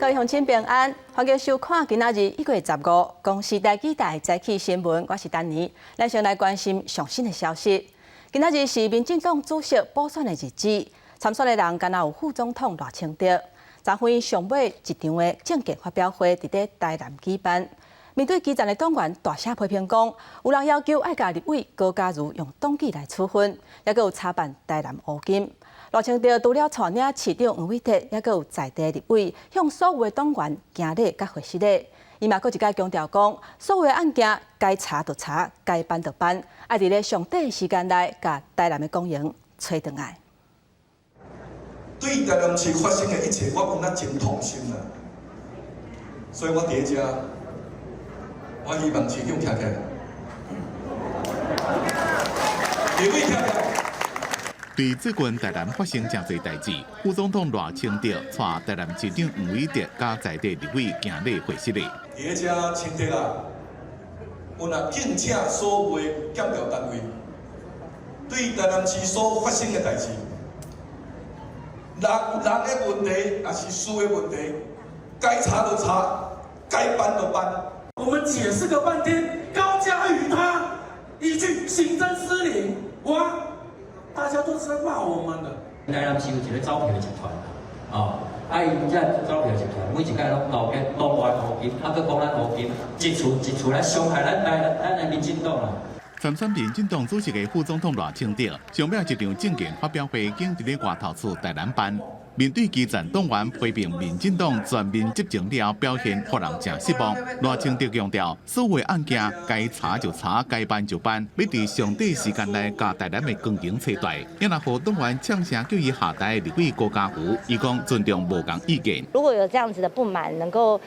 位鄉親平安，歡迎收看今仔日1月15公視台語台早起新聞，我是丹妮。咱先來關心上新的消息。今仔日是民進黨主席補選的日子，參選的人敢若有副總統賴清德。昨昏上尾一場的政見發表會佇咧台南舉辦。面對基層的黨員大聲批評講，有人要求愛共立委高嘉瑜用黨紀來處分，抑閣有查辦台南烏金。賴清德除了帶領市長黃偉哲，抑閣有在地立委向所有的黨員行禮佮會失禮。伊嘛閣一擺強調講，所有的案件該查就查，該辦就辦，愛佇咧上短的時間內，共台南的光榮揣轉來。對台南市發生的一切，我感覺真痛心啊！所以我佇遮，我希望市長徛起來，立委徛起來。對最近台南發生誠濟代誌，副總統賴清德帶台南市長黃偉哲佮在地立委行禮會失禮。佇遮清德啊，阮也敬請所有的檢調單位，對台南市所發生的代誌，人人的問題，抑是事的問題，該查就查，該辦就辦。我們解釋個半天，高嘉瑜他一句行政失靈，哇！大家都是在罵我們的。台南市有一個走票集團，哦，啊，𪜶這走票集團每一擺攏勾結黨外烏金，啊，閣講咱烏金，一處一處來傷害咱台咱的民進黨啦。參選民進黨主席的副總統賴清德，上尾一場政見發表會，竟佇咧外頭厝台南辦。面對基層黨員批評民進黨全面執政了後表現，予人誠失望。賴清德強調，所有案件該查就查，該辦就辦，欲佇上短時間內共台南的光榮揣轉來。也若予黨員嗆聲叫伊下台立委高嘉瑜，伊講尊重無仝意見。如果有這樣子的不滿，能夠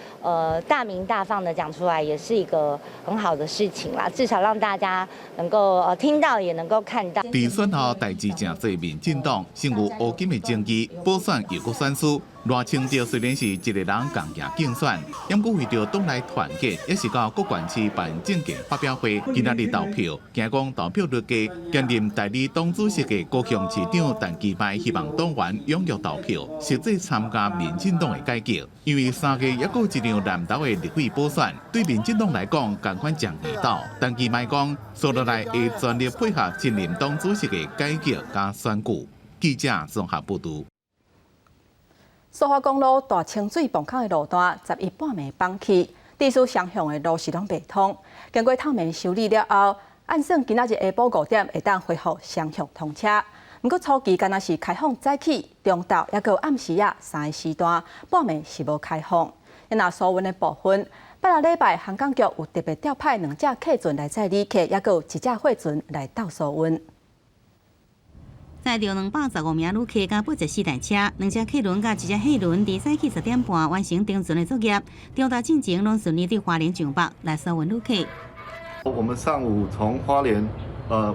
大鳴大放的講出來，也是一個很好的事情啦。至少讓大家能夠聽到，也能夠看到。佇選後代誌誠濟，民進黨先有烏金的爭議，補選又閣選輸。賴清德雖然是一個人仝行競選，毋過為著黨內團結，也是到各縣市辦政見發表會。今仔日投票，驚講投票率低，兼任代理黨主席的高雄市長陳其邁希望黨員踴躍投票，實際參加民進黨的改革。因為3月猶閣有一場南投的立委補選，對民進黨來講，仝款誠硬鬥。陳其邁講，紲落來會全力配合新任黨主席的改革佮選舉。記者綜合報導。蘇花公路大清水泵口的路段，11半暝崩去，致使雙向的路是攏袂通。經過透暝修理了後，按算今仔日下晡5點會當恢復雙向通車。毋過初期敢若是開放早起、中晝，抑閣有暗時仔三个時段，半暝是無開放。若疏運的部分，拜六禮拜航港局有特別調派兩隻客船來載旅客，抑閣有一隻貨船來鬥疏運。載著215名旅客佮84台車，兩隻客輪佮一隻貨輪，佇早起10點半完成登船的作業，中晝進前攏順利佇花蓮上北來疏運旅客。我們上午從花蓮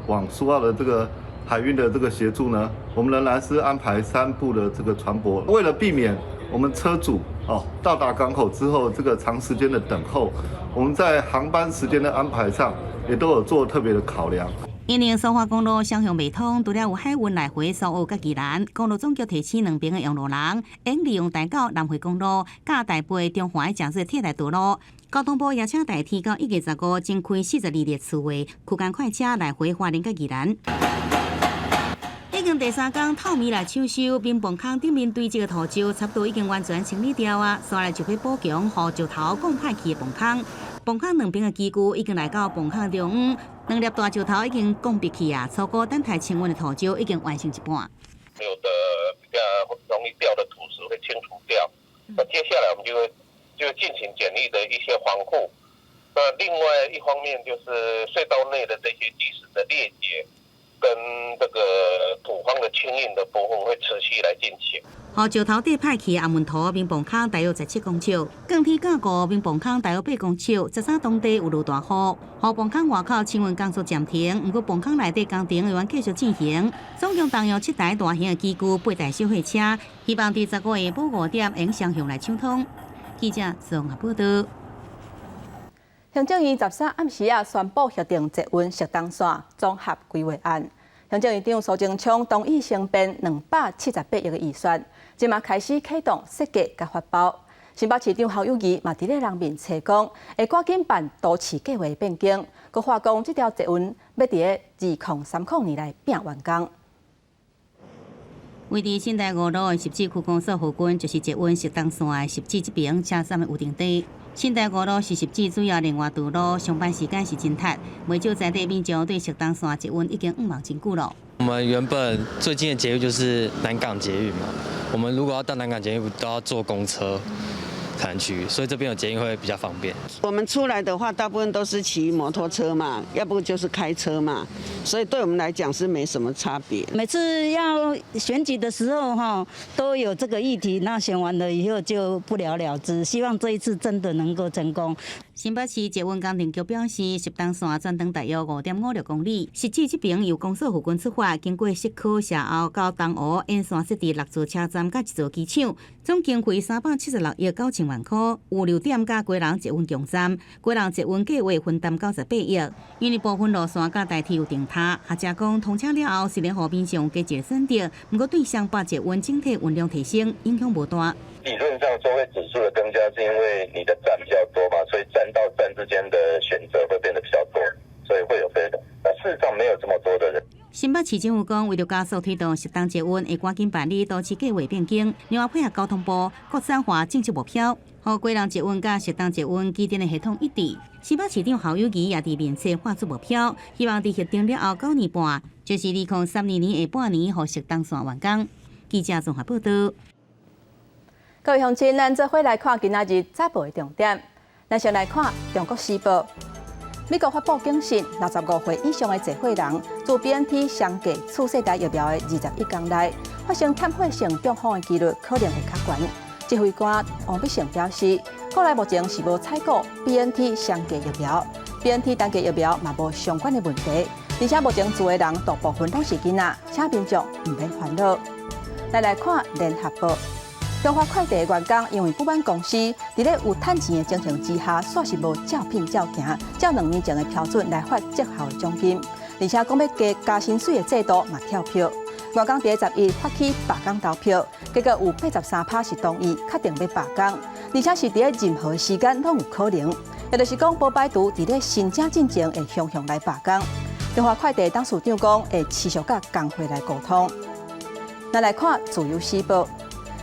往蘇澳的這個海運的這個協助呢，我們仍然是安排三部的這個船舶，為了避免我們車主哦到達港口之後這個長時間的等候，我們在航班時間的安排上也都有做特別的考量。因為蘇花公路雙向袂通，除了有海運來回蘇澳佮宜蘭，公路總局提醒兩邊的用路人，應利用大埔南迴公路、佮大埔中環誠做替代道路。交通部也請代替到1月15，增開42列次的區間快車來回花蓮佮宜蘭。已經第三工透暝來搶修，民泵空頂面堆積的土石，差不多已經完全清理掉啊，紲來就欲補強予石頭摃歹去的泵空。泵空兩邊的機具已經來到泵空中央，兩粒大石頭已經摃閉去啊，初步等待清運的土石已經完成一半。有的比較容易掉的土石會清除掉，那接下來我們就進行簡易的一些防護。那另外一方面就是隧道內的這些礫石的裂解跟這個土方的清運的部分會持續來進行。予石頭硩歹去的阿門塗民泵空大約17公尺，鋼鐵架構民泵空大約8公尺。13當地有落大雨，予泵空外口清運工作暫停，毋過泵空內底工程猶原繼續進行。總共動用七台大型的機具、八台小貨車，希望佇15下晡5點會雙向來搶通。記者綜合報導。行政院13暗時仔宣布核定捷運汐東線綜合規劃案。行政院長蘇貞昌同意增編278億的預算，這馬開始啟動設計佮發包。新北市長侯友宜嘛佇咧人面冊講，會趕緊辦都市計劃變更，閣話講這條捷運欲佇咧2030年內拚完工。位佇信大五路的汐止區公所附近，就是捷運汐東線的汐止這爿車站的預定地。信大五路是汐止主要連外道路，上班時間是真塞，袂少在地民眾對汐東線捷運已經向望真久囉。我們原本最近的捷運就是南港捷運嘛，我們如果要到南港捷運，都要坐公車才能去，所以這邊有捷運會比較方便。我們出來的話，大部分都是騎摩托車嘛，要不就是開車嘛，所以對我們來講是沒什麼差別。每次要選舉的時候，哈，都有這個議題，那選完了以後就不了了之。希望這一次真的能夠成功。新北市捷運工程局表示，汐東線全長大約5.56公里，汐止這爿由公所附近出發，經過西區、社後到東湖，沿線設置六座車站佮一座機場，總經費376億9千萬箍，有六點佮基隆捷運共站，基隆捷運計劃分擔98億。因為部分路線佮代替有定塔，學者講通車了後，雖然予民眾加一個選擇，毋過對雙北捷運整體運量提升影響無大。理論上收費指數的增加，是因為你的站比較多嘛，所以站到站之間的選擇會變得比較多，所以會有飛的。那事實上沒有這麼多的人。新北市政府講，為著加速推動汐東捷運，會趕緊辦理都市計劃變更，另外配合交通部國產化政策目標，予基隆捷運佮汐東捷運起點的系統一致。新北市長侯友宜也佇面冊畫出目標，希望佇核定了後9年半，就是2032年下半年，予汐東線完工。記者綜合報道。各位鄉親，咱做伙來看今仔日早報的重點。咱先來看《中國時報》。美國發布警訊，65歲以上的濟歲人，自 BNT 雙價次世代疫苗的21天內，發生欠血性中風的幾率可能會較懸。指揮官王必勝表示，國內目前是無採購 BNT 雙價疫苗，BNT 單價疫苗嘛無相關的問題，而且目前注的人大部分攏是囡仔，請民眾毋免煩惱。來來看《聯合報》。中華快遞的員工因為不滿公司佇咧有趁錢的情形之下，煞是無照聘照行，照2年前的標準來發績效的獎金，而且講欲加加薪水的制度嘛跳票。員工佇咧11發起罷工投票，結果有83%是同意確定欲罷工，而且是佇咧任何時間攏有可能。也就是講，無排除佇咧申請進前會雄雄來罷工。中華快遞董事長講會持續佮工會來溝通。咱來看《自由時報》。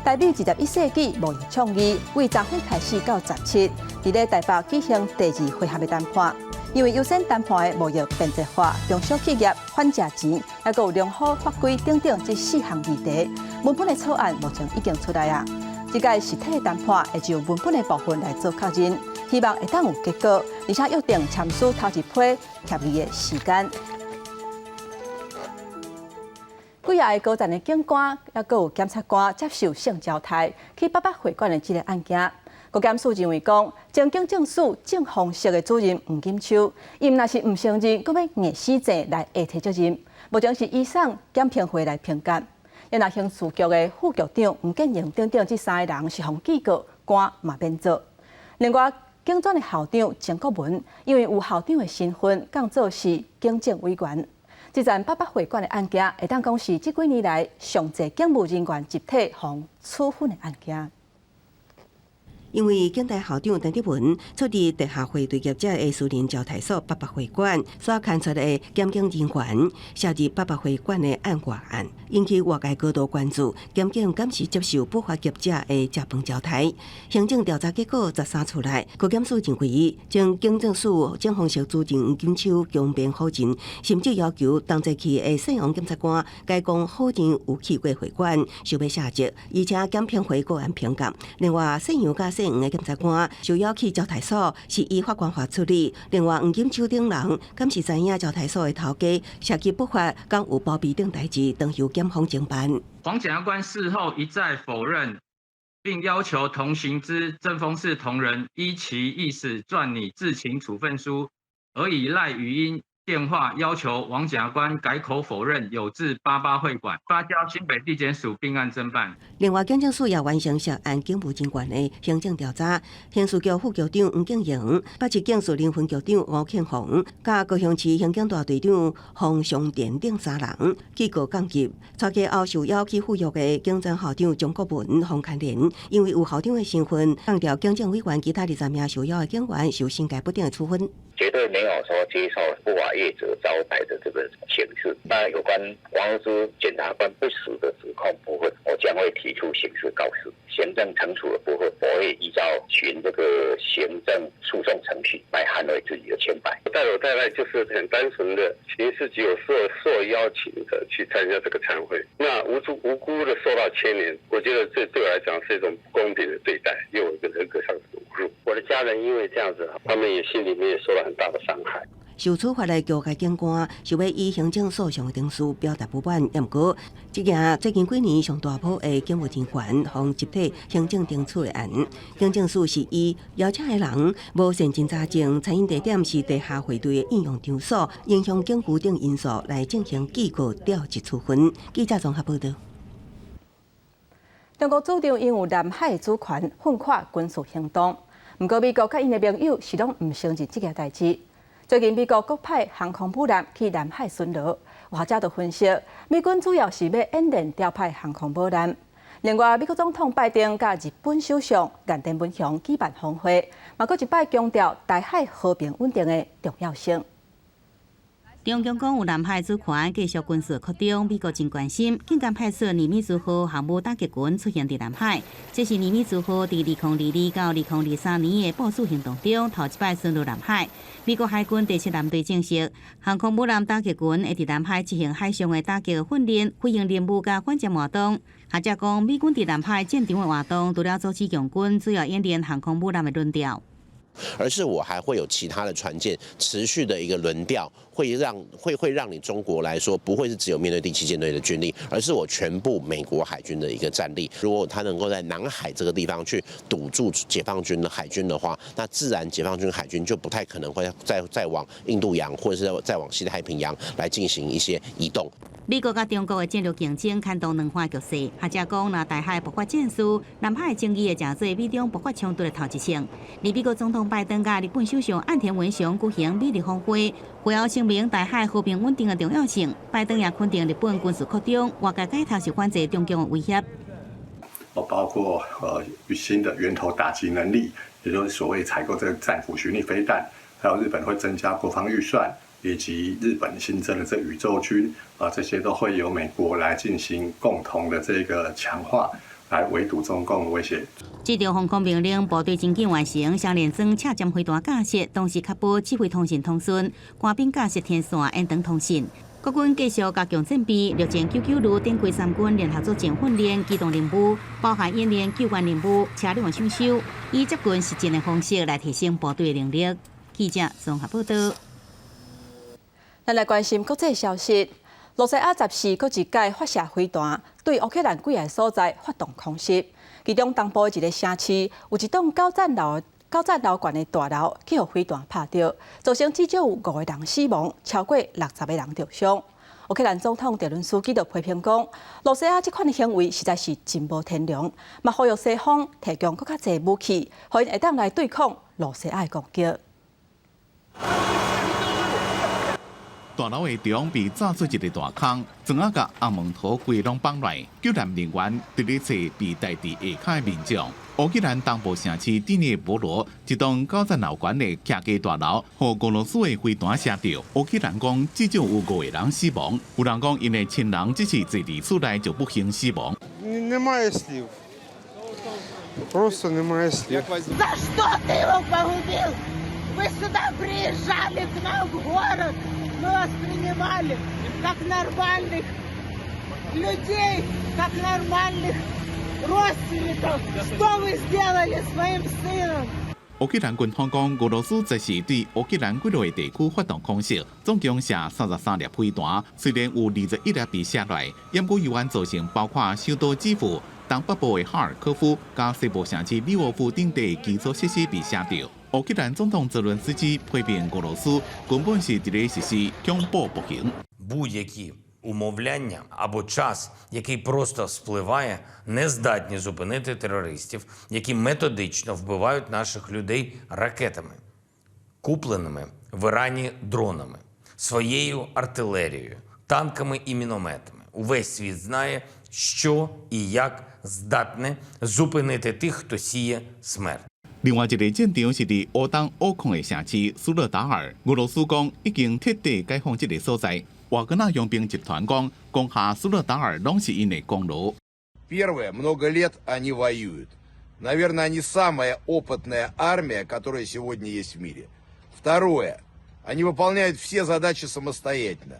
台美21世紀貿易倡議，為昨昏開始到17，佇咧台北舉行第二回合的談判。因為優先談判的貿易便捷化、中小企業反食錢，抑閣有良好法規等等這四項議題，文本的草案目前已經出來啊。這屆實體的談判會就文本的部分來做確認，希望會當有結果，而且約定簽署頭一批協議的時間。幾仔個高層的警官，抑閣有檢察官接受性招刣去八八會館的這個案件，國檢署認為講，前警政署政風室的主任黃錦秋，伊毋但是毋承認，閣欲硬死證來下提責任，目前是移送檢評會來評鑑。若刑事局的副局長吳建榮等等這三个人是予警告，官嘛免做。另外，警專的校長曾國文，因為有校長的身份，降做是警政委員。這樁八八會館的案件，會當講是這幾年來上濟警務人員集體予處分的案件。因為警大校長陳德文出入地下匯兌業者的私人招待所八八會館，所牽出的檢警人員涉入八八會館的案外案，引起外界高度關注。檢警敢是接受不法業者的食飯招待？行政調查結果13出來，國檢署認為，前警政署政風室主任黃錦秋強辯否認，甚至要求同齊去的姓黃檢察官該講否認有去過會館，想欲卸職，而且檢評會個案評鑑。另外，姓楊佮姓黃的檢察官受邀去招待所，是依法官法處理。另外，黃錦秋等人敢是知影招待所的頭家涉及不法，敢有包庇等代誌，當由檢方偵辦。黃檢察官事後一再否認，並要求同行之政風室同仁依其意思撰擬自請處分書，而以賴語音電話要求王檢察官改口否認有至八八會館，發交新北地檢署併案偵辦。另外，警政署也完成涉案警務人員的行政調查，刑事局副局長黃敬榮、北市警樹林分局長吳慶鴻、佮高雄市刑警大隊長洪尚田等三人記過降級。蔡繼後受邀去赴約的警專校長鍾國文、洪牽連，因為有校長的身份，降調警政委員其他20名受邀的警員受訓誡不等的處分。絕對沒有說接受不法業者招待的這個形式。那有關王之檢察官不實的指控部分，我將會提出刑事告訴、行政懲處的部分，我會依照循這個行政訴訟程序來捍衛自己的清白。帶我帶來就是很單純的，刑事局有受邀請的去參加這個餐會，那無辜的受到牽連，我覺得這對我來講是一種不公平的對待，又有一個人格上的侮辱。我的家人因為這樣子，他們也心裡面也受到很大的傷害。受處罰的高階警官是欲以行政訴訟的程序表達不滿，毋過這件最近幾年上大波的警務人員予集體行政懲處的案，警政署是以邀請的人無現真查證，餐飲地點是地下匯兌的應用場所，影響警務等因素來進行記過調職處分。記者綜合報道。中國主張擁有南海主權，奮發軍事行動。毋過美國佮𪜶的盟友是攏毋承認這件代誌。最近美國閣派航空母艦去南海巡邏，學者就分析，美軍主要是欲演練調派航空母艦。另外，美國總統拜登佮日本首相岸田文雄舉辦峰會，嘛閣一擺強調台海和平穩定的重要性。中共講有南海主權，繼續軍事擴張，美國真關心，竟敢派出尼米茲號航母打擊群出現佇南海。這是尼米茲號佇2022到2023年的部署行動中，頭一擺巡邏南海。美國海軍第七艦隊證實，航空母艦打擊群會佇南海執行海上的打擊訓練、飛行任務佮反潛活動。學者講，美軍佇南海戰場的活動，除了阻止共軍，主要演練航空母艦的輪調。而是我還會有其他的船艦持續的一個輪調，會讓你中國來說，不會是只有面對第七艦隊的軍力，而是我全部美國海軍的一個戰力。如果他能夠在南海這個地方去堵住解放軍的海軍的話，那自然解放軍海軍就不太可能會再往印度洋或者是再往西太平洋來進行一些移動。美國佮中國的戰略競爭牽動兩岸局勢，學者講，若台海爆發戰事，南海爭議會成做美中爆發衝突的頭一槍。而美國總統拜登佮日本首相岸田文雄舉行美日峰會，會後聲明台海和平穩定的重要性。拜登也肯定日本軍事擴張，外界解讀是反制中共的威脅。包括新的源頭打擊能力，也就是所謂採購這個戰斧巡弋飛彈，還有日本會增加國防預算。以及日本新增的這宇宙軍啊，這些都會由美國來進行共同的這個強化，來圍堵中共的威脅。這條防空命令部隊真緊完成，雙連裝車站飛彈架設，同時確保指揮通訊通順，官兵架設天線遠程通訊。國軍繼續加強戰備，陸戰99旅頂規三軍聯合作戰訓練機動任務，包含演練救援任務、車輛搶修，以接近實戰的方式來提升部隊能力。記者綜合報道。咱來關心國際消息，羅西亞14閣一擺發射飛彈，對烏克蘭幾个所在發動空襲。其中東部一个城市有一棟九層樓懸的大樓去予飛彈拍著，造成至少有五個人死亡，超過60個人著傷。烏克蘭總統澤倫斯基就批評講，羅西亞這款的行為實在是真無天良，嘛呼籲西方提供閣較濟武器，予𪜶會當來對抗羅西亞的攻擊。大樓的中被炸出一个大空，磚仔佮紅毛土規攏放落來，救援人員佇咧揣被袋佇下跤的民眾。烏克蘭東部城市第聶伯羅一棟九層樓懸的徛家大樓，予俄羅斯的飛彈射著。烏克蘭講至少有五個人死亡，有人講𪜶的親人只是坐佇厝內就不幸死亡。 Немає слів. Просто немає слів. За что ты его погубил? Вы сюда приезжали к нам в город. Мы вас принимали как нормальных людей, как нормальных родственников. Что вы сделали с моим сыном? 烏克蘭軍方講，俄羅斯14對烏克蘭幾落個地區發動空襲，總共射33粒飛彈，雖然有21粒被射落來，毋過猶原造成包括首都基輔、東北部的哈爾科夫、佮西部城市利沃夫等地基礎設施被射著。烏克蘭總統澤倫斯基批評俄羅斯根本是佇咧實施恐怖暴行。 Будь-які умовляння або час, який просто спливає, не здатні зупинити терористів, які методично вбивають наших людей ракетами, купленими в Ірані дронами, своєю артилерією, танками і мінометами. Увесь світ знає, що і як здатне зупинити тих, хто сіє смерть. 另外一个戰場是佇烏東烏礦的城市蘇勒達爾，俄羅斯講已經徹底解放這个所在。瓦格納傭兵集團講，攻下蘇勒達爾攏是𪜶的功勞。 Первое, много лет они воюют. Наверное, они самая опытная армия, которая сегодня есть в мире. Второе, они выполняют все задачи самостоятельно.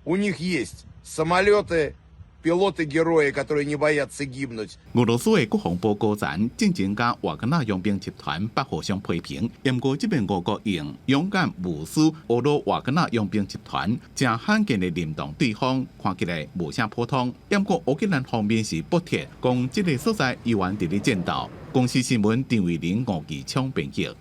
У них есть самолеты, пилоты-герои, которые не боятся гибнуть. 俄羅斯的國防部高層進前共瓦格納傭兵集團捌互相批評，毋過這擺俄國用勇敢無私呵咾瓦格納傭兵集團，誠罕見的認同對方，看起來無啥普通。毋過烏克蘭方面是駁斥，講這个所在猶原佇咧戰鬥。公視新聞張慧玲、吳繼昌編輯。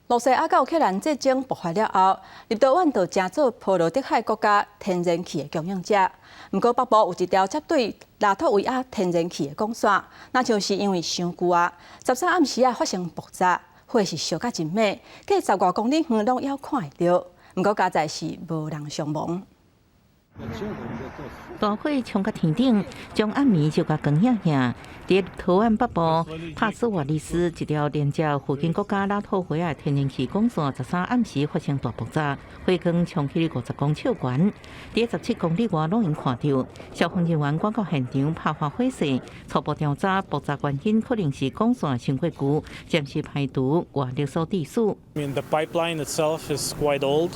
羅西亞佮烏克蘭戰爭爆發了後，立陶宛就成做波羅的海國家天然氣的供應者。毋過北部有一條接對拉脫維亞天然氣的管線，若像是因為傷舊啊，13暗時啊發生爆炸，火是燒甲真猛，隔十外公里遠攏猶看會著。毋過佳哉是無人傷亡。大火衝到天頂，將暗暝燒甲光影影。佇立陶宛北部帕斯瓦利斯一條連接附近國家拉脫維亞天然氣管線，13暗時發生大爆炸，火光衝起50公尺懸，佇17公里外攏會看著。消防人員趕到現場拍發火勢，初步調查爆炸原因可能是管線傷過舊，暫時排除外力所致死。 I mean, the pipeline itself is quite old.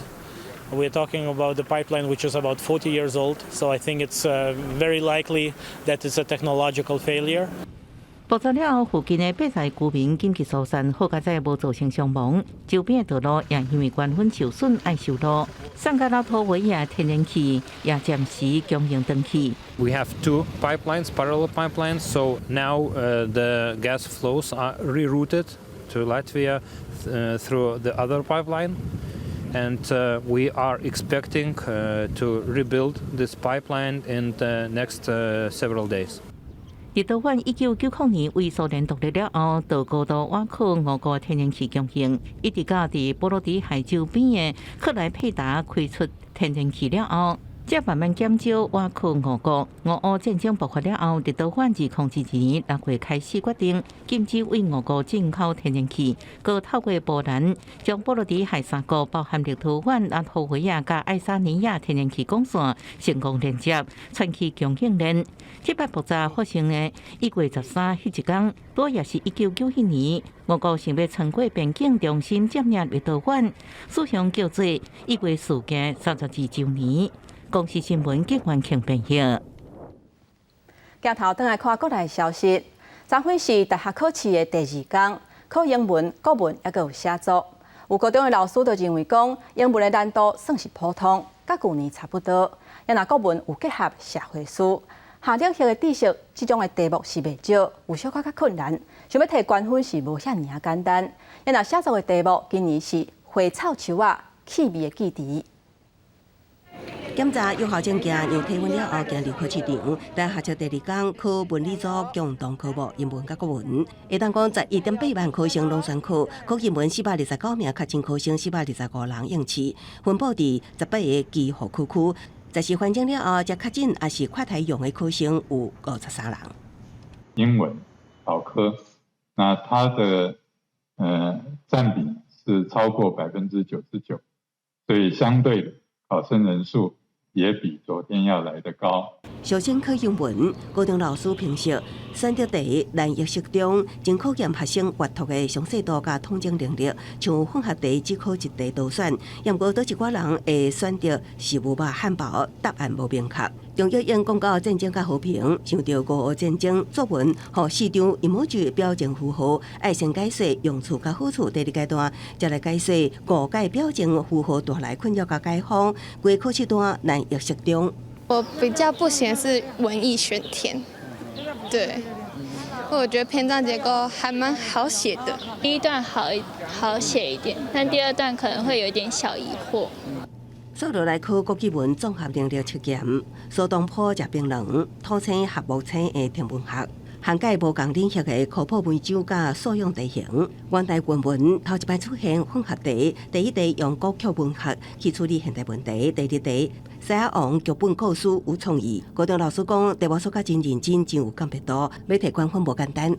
We're talking about the pipeline which is about 40 years old, so I think it's very likely that it's a technological failure. 爆炸了後，附近的80個居民緊急疏散，好佳哉無造成傷亡。周邊的道路也因為關分受損愛修路。送到拉脫維亞天然氣也暫時供應斷去。 We have two pipelines, parallel pipelines, so now the gas flows are rerouted to Latvia through the other pipeline. And we are expecting to rebuild this pipeline in the next several days. 立陶宛1990年為蘇聯獨立了後，就高度倚靠俄國天然氣供應，一直到佇波羅的海周邊的克萊佩達開出天然氣了後，才慢慢減少倚靠俄國。俄烏戰爭爆發了後，立陶宛2022年6月開始決定禁止對俄國進口天然氣，閣透過波蘭將波羅的海三國，包含立陶宛、拉脫維亞佮愛沙尼亞天然氣管線成功連接，串起供應鏈。這擺爆炸發生的1月13彼一工，拄也是1991年，俄國想欲穿過邊境重新佔領立陶宛，史上叫做一月事件32週年。公視新聞結完慶編譯。鏡頭轉來看國內消息，昨昏是大學考試的第二工，考英文、國文，猶閣有寫作。有高中的老師就認為講，英文的難度算是普通，佮舊年差不多。猶若國文有結合社會史、夏令學的知識，這種的題目是袂少，有小可較困難。想欲提懸分是無遐爾仔簡單。猶若寫作的題目，今年是花草樹仔氣味的記憶。檢查有效證件，量體溫了後，進入考試場。但學測第二工考文理組共同科目英文佮國文。會當講11.8萬考生攏選考，考英文429名，確診考生425人應試，分布佇18個基予考區。在是環境了後，才確診抑是跨台陽的考生有53人。英文考科，那它的佔比是超過99%，所以相對的考生人數也比昨天要來得高。首先考英文，高中老師評析選擇題難易適中，真考驗學生閱讀的詳細度佮統整能力。像混合題只考一題多選，毋過佗一寡人會選擇食物吧漢堡，答案無明確。中藥用講到戰爭佮和平，想著俄烏戰爭作文，予四張 emoji 表情符號，愛先解說用處佮好處。第二階段才來解說誤解表情符號帶來困擾佮解放。規考試段難易適中。我比較不喜歡是文意選填，對，我覺得篇章結構還蠻好寫的，第一段好好寫一點，但第二段可能會有一點小疑惑。煞落來考國語文綜合能力測驗，蘇東坡食檳榔，土星合木星的天文學，涵蓋無仝領域的科普文章佮素養題型。元代國文頭一擺出現混合題，第一題用古曲文學去處理現代問題，第二題獅仔王劇本故事有創意。高中老師講，題目出甲真認真，真有鑑別度，欲提高分無簡單。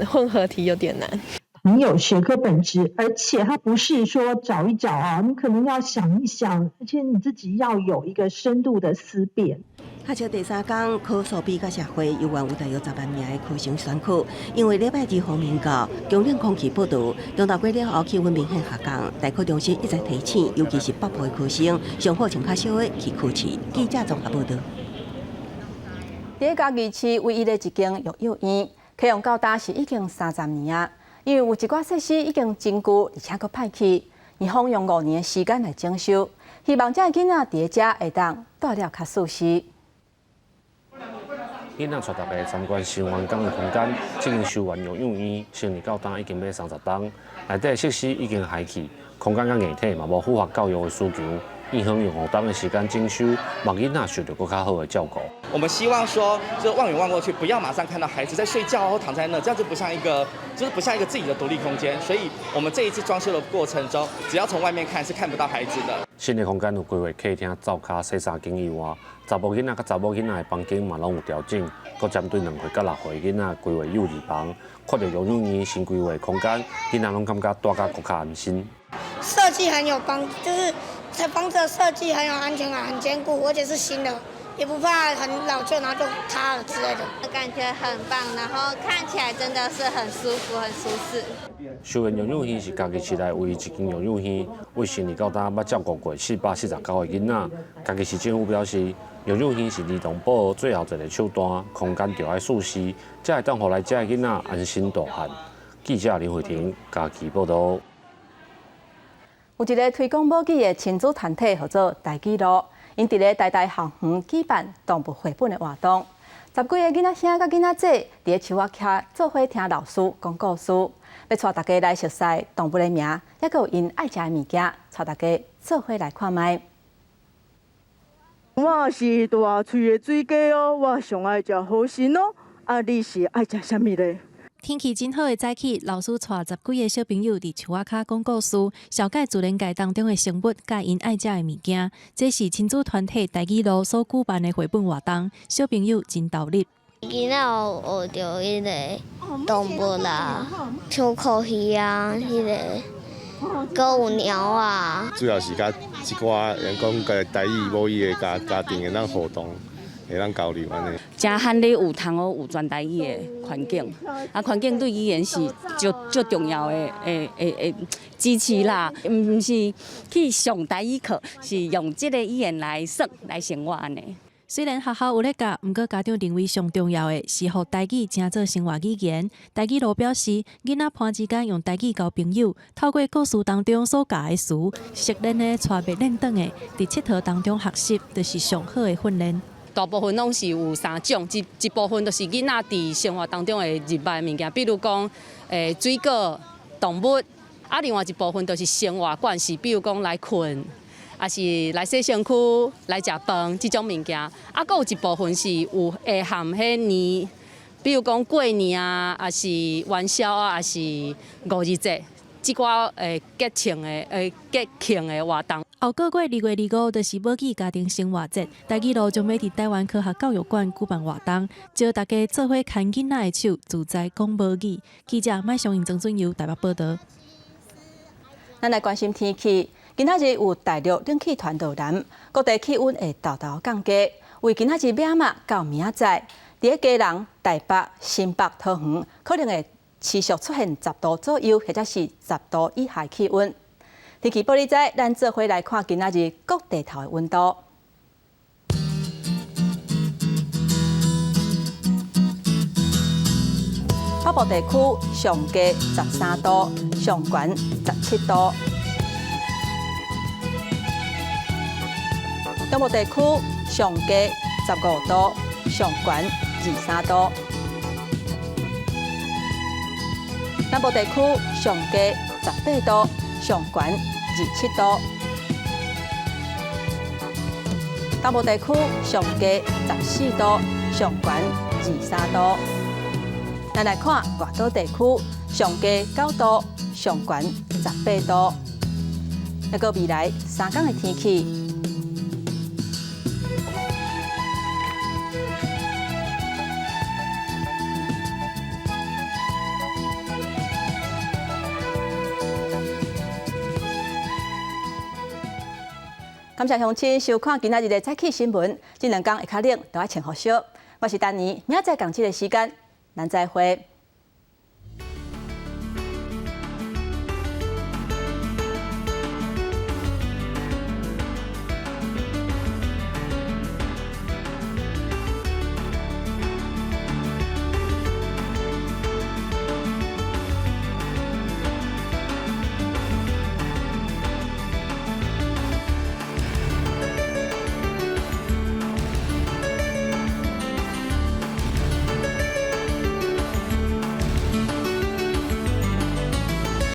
混合題有點難。很有學科本質，而且它不是說找一找啊，你可能要想一想，而且你自己要有一個深度的思辨。學校第三工考數比佮社會猶原有大約10萬名的考生選考，因為禮拜二風眠到強冷空氣報到，中晝過了後氣溫明顯下降，大考中心一再提醒，尤其是北部的考生，上好穿較少的去考試。記者綜合報導。佇嘉義市唯一的一間育幼院，啟用到今是已經30年啊。因為有一寡設施已經真舊，而且閣歹去，院方用5年的時間來整修，希望遮的囡仔佇遮會當蹛了較舒適。囡仔帶大家參觀新完工的空間，這間修完育幼院成立到今已經欲30冬，內底設施已經害去，空間佮硬體嘛無符合教育的需求。院方用5冬的時間整修，望囡仔受著閣較好的照顧。我們希望說，就望遠望過去，不要馬上看到孩子在睡覺或躺在那，這樣就不像一個，就是不像一個自己的獨立空間。所以，我們這一次裝修的過程中，只要從外面看是看不到孩子的。新的空間有規劃客廳、灶跤、洗衫間以外，查埔囡仔佮查某囡仔的房間嘛攏有調整，閣針對2歲佮6歲囡仔規劃幼兒房，看著育幼院新規劃空間，囡仔攏感覺蹛甲閣較安心。設計很有幫，就是這房子的設計很有安全感，很堅固，而且是新的，也不怕很老舊然後就塌了之類的。感覺很棒，然後看起來真的是很舒服、很舒適。修園育幼院是嘉義市內唯一一間育幼院，為成立到今捌照顧過449個囡仔。嘉義市政府表示，育幼院是兒童保護最後一个手段，空間著愛舒適，才會當予來遮的囡仔安心大漢。記者林慧婷嘉義報導。有一个推廣母語的親子團體，號做台語路，𪜶佇咧台大校園舉辦動物繪本的活動，十幾个囡仔兄佮囡仔姊佇咧樹仔跤做伙聽老師講故事，欲帶大家來熟悉動物的名，猶閣有𪜶愛食的物件，帶大家做伙來看覓。我是大喙的水雞哦，我上愛食河蟳哦。啊，你是愛食啥物咧？天氣真好的早起，老師帶十幾个小朋友佇樹仔跤講故事，紹介自然界當中的生物佮𪜶愛食的物件。這是親子團體台語路所舉辦的繪本活動，小朋友真投入。囡仔有學著彼个動物啦，像苦魚啊，彼个，閣有鳥啊。主要是佮一寡人講个台語母語的家家庭會當互動。會當交流按呢。遮罕咧有通學有全台語的環境，啊，環境對語言是足足重要的，的支持啦。毋是去上台語課，是用這个語言來耍來生活按呢。雖然學校有咧教，毋過家長認為上重要的是予台語成做生活語言。台語路表示，囡仔伴之間用台語交朋友，透過故事當中所教的詞，熟練的帶袂練轉的，佇𨑨迌當中學習，就是上好的訓練。大部分攏是有三種，一一部分就是囡仔佇生活當中會認捌的物件，比如講，水果、動物；啊，另外一部分就是生活慣勢，比如講來睏，抑是來洗身軀、來食飯這種物件。啊，閣有一部分是有會含彼年，比如講過年啊，抑是元宵啊，抑是五日節，這寡節慶的節慶的活動。後個月2月25，就是母語家庭生活節，台語路將欲佇臺灣科學教育館舉辦活動，招大家做伙牽囡仔的手，自在講母語。記者麥尚英、曾俊佑台北報導。咱來關心天氣，今仔日有大陸冷氣團落南，各地氣溫會沓沓降低。為今仔日明仔到明仔載，佇咧基隆、台北、新北、桃園，可能會持續出現10度左右，或者是10度以下氣溫。天氣報你知，咱做伙來看今仔日各地頭的溫度。北部地區上低13度，上懸17度。中部地區上低15度，上懸23度。南部地區上低18度，上懸27度。東部地區上低14度，上懸23度。咱來看外島地區上低9度，上懸18度。抑閣未來3工的天氣。感謝鄉親收看今仔日的早起新聞。這兩工會較冷，著愛穿厚恤。我是丹妮，明仔載仝這个時間，咱再會。